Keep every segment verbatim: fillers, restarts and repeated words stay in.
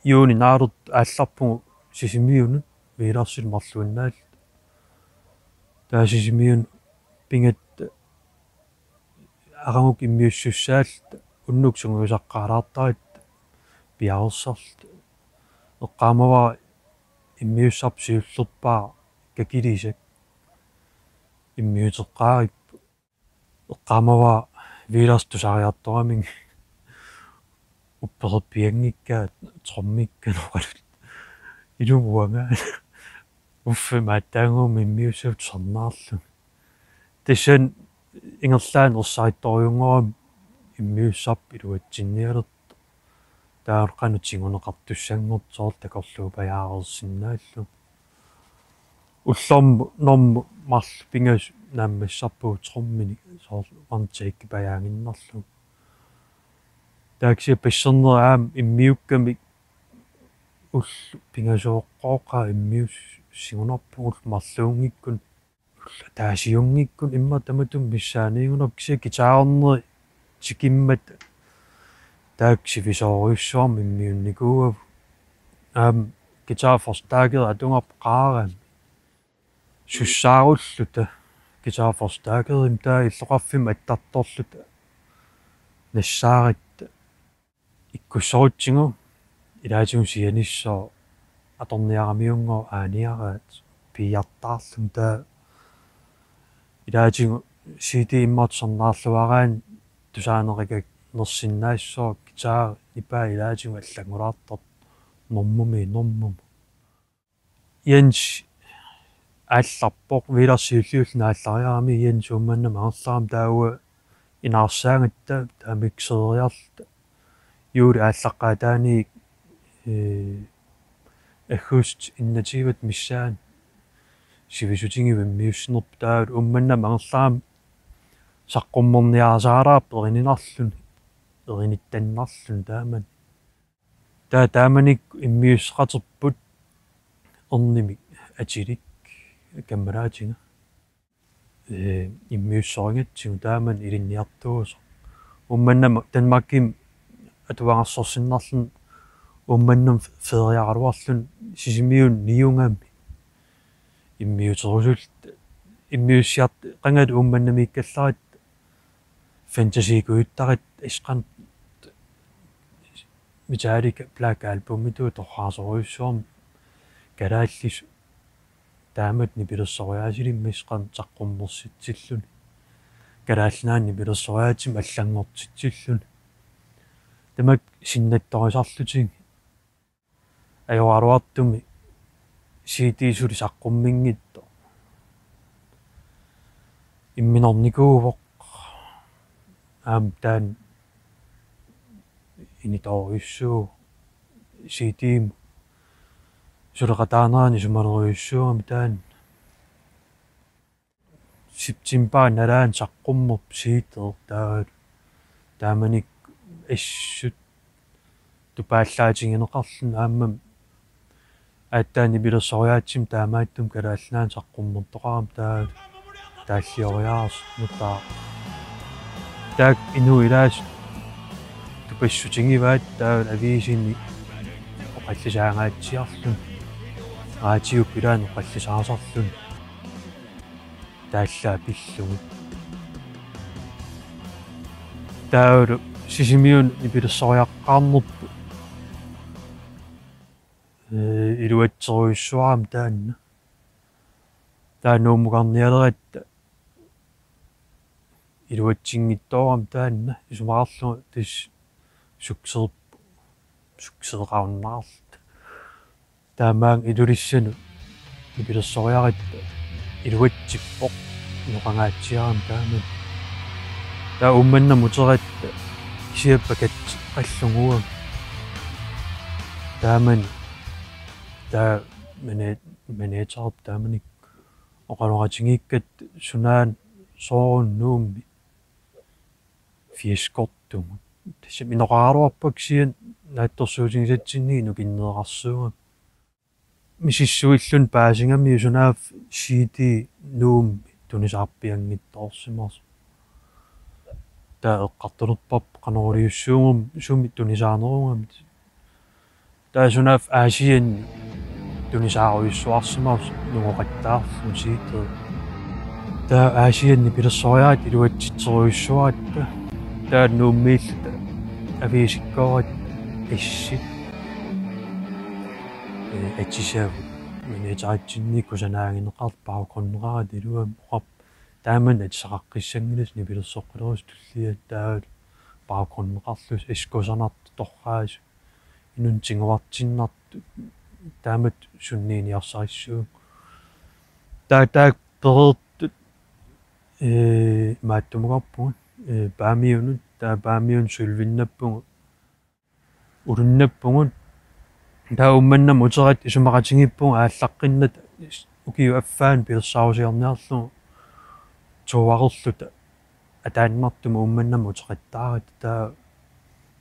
Juuni naalertoq aallarpugut Sisimiunut Villarsip marluinnaalluta. Taava Sisimiunut pingatta aqagu immiussussaalluta, unnukkut sungiusaqqaalaartaratta piareersarluta. Eqqaamavara immiussarput siullerpaaq kakilisak immiuteqqaarippoq. Eqqaamavara Villars tusariartoramigit upperpianngikkaa trommikka noqalut. Ilumut uangaana. Uffa, imaattaanngooq immiussaq tusarnaarlugu. Tassani ingerlaannaq ersarittorujunngorami immiussarput iluatsinnialertoq. Taava qanoq tiguneqartussanngortoq soorlu takorluupajaareersinnaallugu. Ullormut normut marluk pingasut naammassisarpagut tromminik soorlu one take-pajaaginnarlugu. Taava kisianni bassernerit aamma immiukkamik ullut pingasooqqooqaat immiussigunarpugut marluunngikkuni. Ullut ataasiunngikkuni immaqa tamatuma missaaniigunarpoq, kisianni guitarernerit tikimmata taakku sivisoorujussuarmik immiunnikuuagut. Aamma guitarforstærkeri atugarput qaarami. Sussaarulluta guitarforstærkerimik taava illoqarfimmut attartorluta nassaaratta. Ikkussorutsigu ilaatigut sianissooq atorniaramiunngooq aaniaraat piiartaarluni, taava ilaatigut C D immaqa tusarnaarluaraanni tusaaneqanngikkaluarsinnaassooq guitari nipaa ilaatigut allanngulaartartoq normumiit normumut. Jens aallarpoq, Villars siulliulluni aallariarami, Jens Uummannamut angerlarami, taava inaarsaagatta taava mikseeriarluta. Juulip aallaqqaataani, ee, aggustip enogtyve missaani sivisutigivoq immiussinerput, taava Uummannamut angerlarami saqqummerniarsaraarpoq erininarluni, erinittannarluni taamani. Taava taamanikkut immiusseqaterput ernimik atilik kammalaatiga. Ee, immiussorigatsigu taamani ilinniartuusoq. Uummannamut Danmarkimi atuagarsorsinnarluni Uummannamut feriaraluarluni Sisimiunut niugami. Immiuterusulluta, immiussiartoqangatta Uummannamiikkallaratta fantasikujuttaratta, isqan Metallica Black Albumitut torraasorujussuarmik kalaallisut. Taamatut nipilersoriaasilimmik isqan saqqummersitsilluni. Kalaallit Nunaanni nipilersoriaatsimik allanngortitsilluni. Tamakku sinnattorisarlutigit. Ajoraluartumik C D suli saqqumminngitsoq imminornikuuvoq. Aamma taanna initoorujussuuvoq, C D-mut suleqataanerani isumanerujussuugami taanna. Septembarip nalaani saqqummerpoq C D, taava taamanikkut assut tupaallaatigineqarluni, aammami aatsaat nipilersoriaatsimik taamaattumik Kalaallit Nunaanni saqqummertoqarami, taava taallioriaarsoq nutaaq. Taakku inuit ilaasa tupassutigivaat, taava aviisini oqallisaangaatsiarluni, raatiup ilaani oqallisaasarluni. Taallaat pillugit. Taavalu Sisimiunut nipilersoriaqqaarnerput, ee, iluatserujussuarami taanna. Taava Nuummukarnialeratta iluatsinngitsoorami taanna, isumaqarlunga tassa succes-, succeseqarunnaarluta. Taamaammat Ilulissanut nipilersoriaratta iluatsippoq, inoqangaatsiarami taamani. Taava Uummannamut uteratta kisianni pakatseqqallunga uanga. Taamani taava mana-, managerip taamanikkut oqaloqatigiikkatta sunaana sooruna Nuummi fiaskortugut. Tassami inoqaraluarpara kisianni naatsorsuutigisatsinnit nukinneerarsuugami. Misissuilluni paasigamiuk sunaaffa C D Nuummi tunisaarpianngitsoorsimasoq. Taava eqqartulerparput qanoq iliussuugumi sumi tunisaanerugamik. Taava sunaaffa Aasianni tunisaarujussuarsimasoq nungoqattaarlugu C D. Taava Aasianni nipilersoriaratta iluatsitserujussuaratta. Taava Nuummiilluta aviisikkooratta assit. Ee, atisavut. Miniataritsinni kusanaagineqartut baggrundeqarata iluamik oqarpoq. Taamani atisaqaqqissanngilatit nipilersoqqilerusutulli taava baggrundeqarlusi assit kusanartut torraasut. Inunnut tiguartinnartut taamatut sunniiniarsarissuugut. Taava taakku pereertut, ee, imaattumukarpugut, ee, Paamiunut, taava Paamiunut sølvinnappugut, ulunnappugut. Taava Uummannamut uterat isumaqatigiippugut aallaqqinnata ukiup affaani pilersaarusiorniarlugu toerluta ataannartumik Uummannamut uteqattaaratta. Taava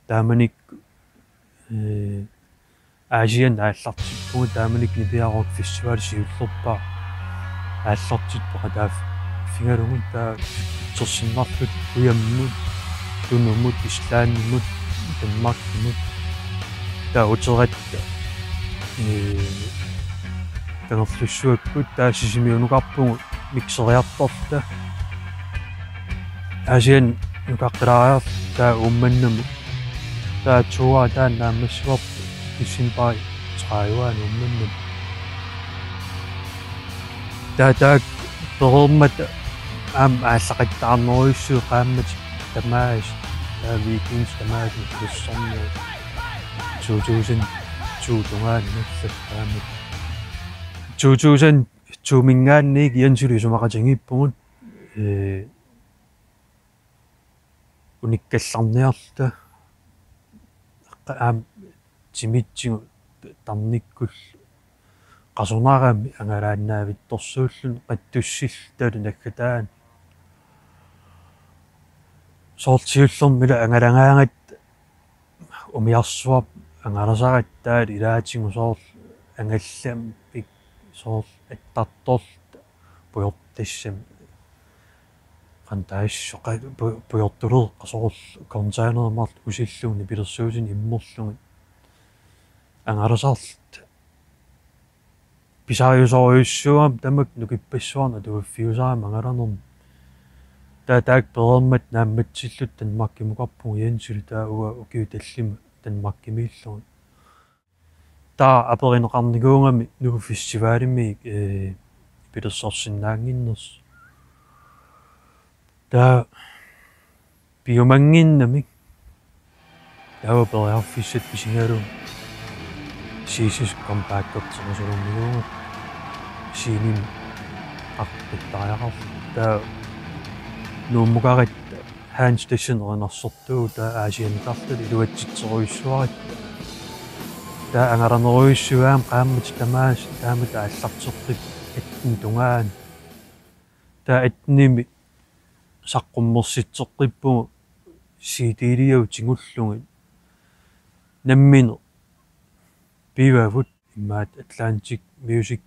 taamanikkut, ee, Aasianni aallartippugut, taamanikkut Nipiaruk Festival siullerpaaq aallartippoq, qataaffigalugu taava itsersinnarluta kujammut, Tunumut, Islandimut, Danmarkimut. Taava uteratta, ee, Kangerlussuakkut, taava Sisimiunukarpugut mixeriartorluta. Aasianni nukaqqilaariarluta taava Uummannamut. Taava tour taanna naammassivarput decembarip tredive Uummannamut. Taava taakku pereermata aamma aallaqattaarnerujussuit qaammatit tamaasa, taava weekendit tamaasa nipilersornerat. To tusind to tungaanut nallat taamani. To tusind to-minngaanniit Jensilu isumaqatigiippugut, ee, unikkallarniarluta. Qa-, aamma timitsigut tarnikkullu qasunarami angalaannaavittorsuulluni qattussilluta naggataani. Soorlu siullermik ila angalagaangatta umiarsuarput angalasaratta taava ilaatigut soorlu angallamik soorlu attartorluta pujortassamik. Qantaassoqa pu-, pujortuleeqqat soorlu containerit marluk usillugu nipilersuutinik immorlugit angalasarluta. Pisariusorujussuugami tamakku nukippassuarnik atuiffiusarami angalanermut. Taava taakku pereermata naammassilluta Danmarkimukarpugut Jensilu, taava uanga ukiut tallimat Danmarkimiillugit. Taava aperineqarnikuugami Nuuk Festivalimi, ee, nipilersorsinnaannginnersoq. Taava piumannginnamik. Taava periarfissat pisigalugu Sisis comeback-ertigu sulummiguugut. Scenemik aqqattariaqarluta. Taava Nuummukaratta Hans Tessenoq erinarsortuuvoq, taava Aasiannikarluta iluatsitserujussuaratta. Taava angalanerujussuit aamma qaammatit tamaasa taamatut aallarteqqipput atten tungaanut. Taava attenimi saqqummersitseqqippugut C D-liagut tigullugit. Nammineq pivagut immaqa Atlantic Music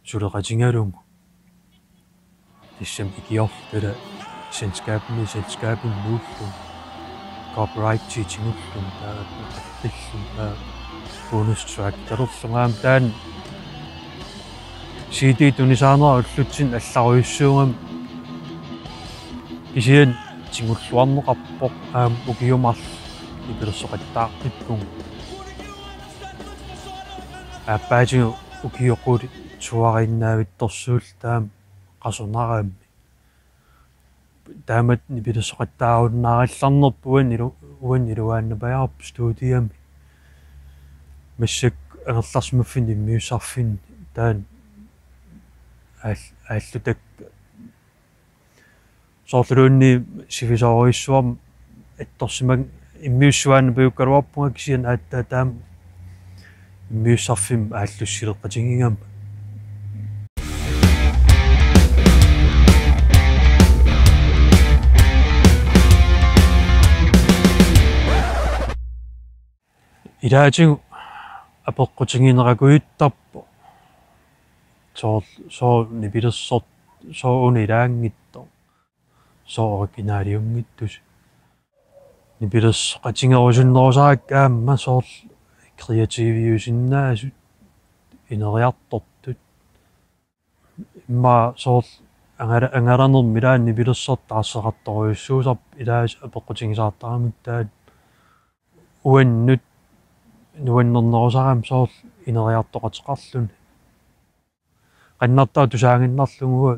suleqatigalugu. Tassami ikiorluta selskabimi, selskabimi nuullugu. Copyrighti tigullugu, taava naqaqqillugu, taava bonus track talerlugu aamma taanna C D tunisaanera ullutsinni allarujussuugami. Kisianni tigulluarneqarpoq aamma ukiut marluk nipilersoqattaarpippugut. Aappaatigut ukiut qulit touriinnaavittorsuulluta aamma qasunarami. Taamatut nipilersoqattaarunnaarallarnerput uani ilu-, uani iluaannapajaarpoq studiami. Massakkut angerlarsimaffinni immiussarfinni taanna aal-, aallutakka. Soorluluunniit sivisoorujussuarmik attorsimannginnama immiussuaannapajukkaluarpunga, kisianni aatsaat taama immiussarfimmi aallussileqatigigama. Ilaatigut apeqqutigineqakujuttarpoq. Soor-, sooq nipilersoq, sooq una ilaanngitsoq. Sooq originaliunngitsoq. Nipilersoqatigerusunnerusarakkit aamma soorlu kreativiusinnaasut ineriartortut. Immaqa soorlu angala- angalanermi ilaanni nipilersortut taarseqartorujussuusarput ilaasa apeqqutigisartaramik taanna uannut nuannernerusarami soorlu ineriartoqateqarluni. Qannertaa tusaaginnarlugu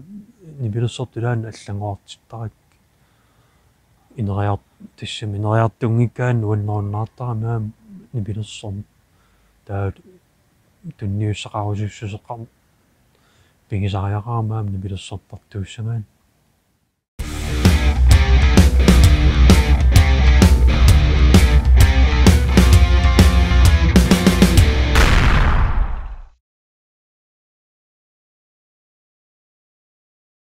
nipilersortut ilaanni allanngortittarakku. Ineriart- tassami ineriartunngikkaanni nuannerunnaartarami aamma nipilersorneq. Taava tunniussaqarusussuseqarneq pigisariaqarami aamma nipilersortartuussagaanni.